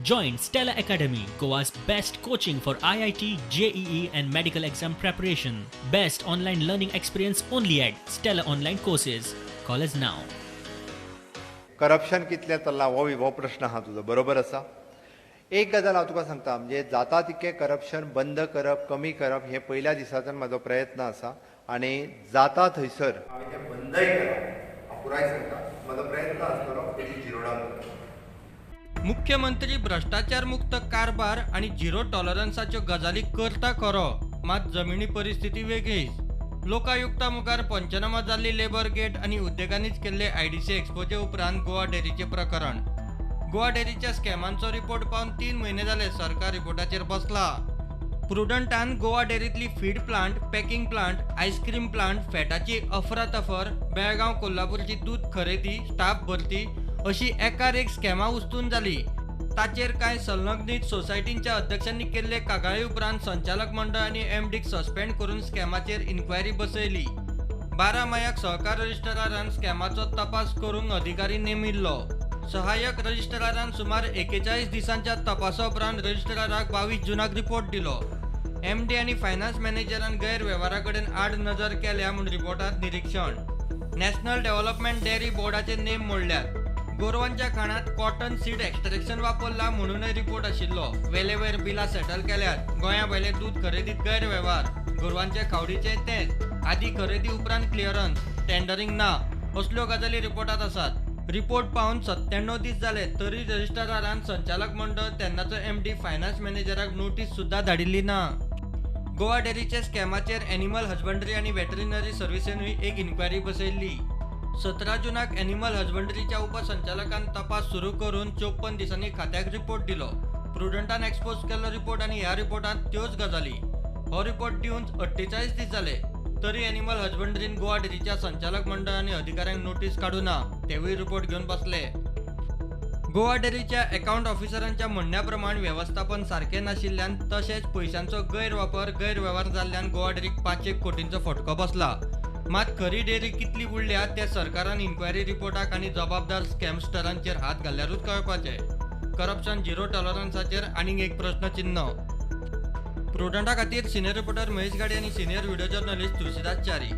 Join Stella Academy, Goa's best coaching for IIT, JEE, and medical exam preparation. Best online learning experience only at Stella Online Courses. Call us now. Corruption कितलें चल्लां हो प्रश्न आहा तुजो, बरोबर आसा. एक गजाल हांव तुका सांगता, म्हणजे जाता तितकें करप्शन बंद करप, कमी करप हें पयल्या दिसाच्यान म्हाजो प्रयत्न आसा आनी जाता थंयसर हांवें तें बंदय केलां. हांव पुराय सांगता, म्हाजो प्रयत्न आसतलो तेजी झिरो डावन करप. मुख्यमंत्री भ्रष्टाचार मुक्त कारभार आनी झिरो टॉलरन्साच्यो गजाली करता खरो, मात जमिनी परिस्थिती वेगळीच. लोकायुक्ता मुखार पंचनामा जाल्ली लेबर गेट आनी उद्देगांनीच केल्ले आयडीसी एक्सपोजे उपरांत गोवा डेरीचें प्रकरण. गोवा डेरीच्या स्कॅमांचो रिपोर्ट पावन 3 म्हयने जाले सरकार रिपोर्टाचेर बसला. प्रुडंटान Goa डेरींतली feed plant, packing plant, ice cream plant, फॅटाची अफरातफर, Belgaum कोल्हापूरची दूद खरेदी, स्टाफ भरती अशी एकार एक स्कॅमां उस्तून जाली. ताचेर कांय संलग्नीत सोसायटींच्या अध्यक्षांनी केल्ले कागाळी उपरांत संचालक मंडळ आनी एमडीक सस्पेंड करून स्कॅमाचेर इन्क्वायरी बसयली. 12 मायाक सहकार रजिस्ट्रारान स्कॅमाचो तपास करूंक अधिकारी नेमिल्लो. सहाय्यक रजिस्ट्रारान सुमार 41 दिसांच्या तपासा उपरांत रजिस्ट्राराक 22 जुनाक रिपोर्ट दिलो. एमडी आनी फायनान्स मॅनेजरान गैरवेव्हारा कडेन आड नजर केल्या म्हूण रिपोर्टांत निरिक्षण. नॅशनल डेव्हलपमेंट डेअरी बोर्डाचे नेम मोडल्यात. गोरवांच्या खाणांत कॉटन सीड एक्स्ट्रॅक्शन वापरला म्हणूनय रिपोर्ट आशिल्लो. वेलेवयर बिलां सेटल केल्यात. गोंया भायले दूद खरेदीत गैरवेव्हार, गोरवांचे खावडीचे तेंच, आदी खरेदी उपरांत क्लियरन्स, टेंडरिंग ना, असल्यो गजाली रिपोर्टांत आसात. रिपोर्ट पावन 97 दीस जाले तरी रजिस्ट्रारान संचालक मंडळ तेन्नाचो एमडी फायनान्स मॅनेजराक नोटीस सुद्दां धाडिल्ली ना. गोवा डेरीचे स्कॅमाचेर एनिमल हजबंडरी आनी वेटरिनरी सर्विसेनूय एक इन्क्वायरी बसयल्ली. 17 जुनाक एनिमल हजबंडरीच्या उपसंचालकान तपास सुरू करून 54 दिसांनी खात्याक रिपोर्ट दिलो. प्रुडंटान एक्सपोज केल्लो रिपोर्ट आनी ह्या रिपोर्टांत त्योच गजाली. हो रिपोर्ट दिवन 48 दीस जाले तरी एनिमल हजबंडरीन गोवा डेरीच्या संचालक मंडळ आनी अधिकाऱ्यांक नोटीस काडूं ना, तेवूय रिपोर्ट घेवन बसले. गोवा डेरीच्या अकाउंट ऑफिसरांच्या म्हणण्या प्रमाण वेवस्थापन सारकें नाशिल्ल्यान तशेंच पयशांचो गैरवापर, गैरवेव्हार जाल्ल्यान गोवा डेरीक 5 कोटींचो फटको बसला. मात खरी डेअरी कितली बुडल्या ते सरकारान इन्क्वायरी रिपोर्टाक आनी जबाबदार स्कॅमस्टरांचेर हात घाल्यारूच कळपाचें. करप्शन झिरो टॉलरन्साचेर आनीक एक प्रश्नचिन्ह. प्रुडंटा खातीर सिनियर रिपोर्टर महेश गाडी आनी senior video journalist Tulsidas Chari.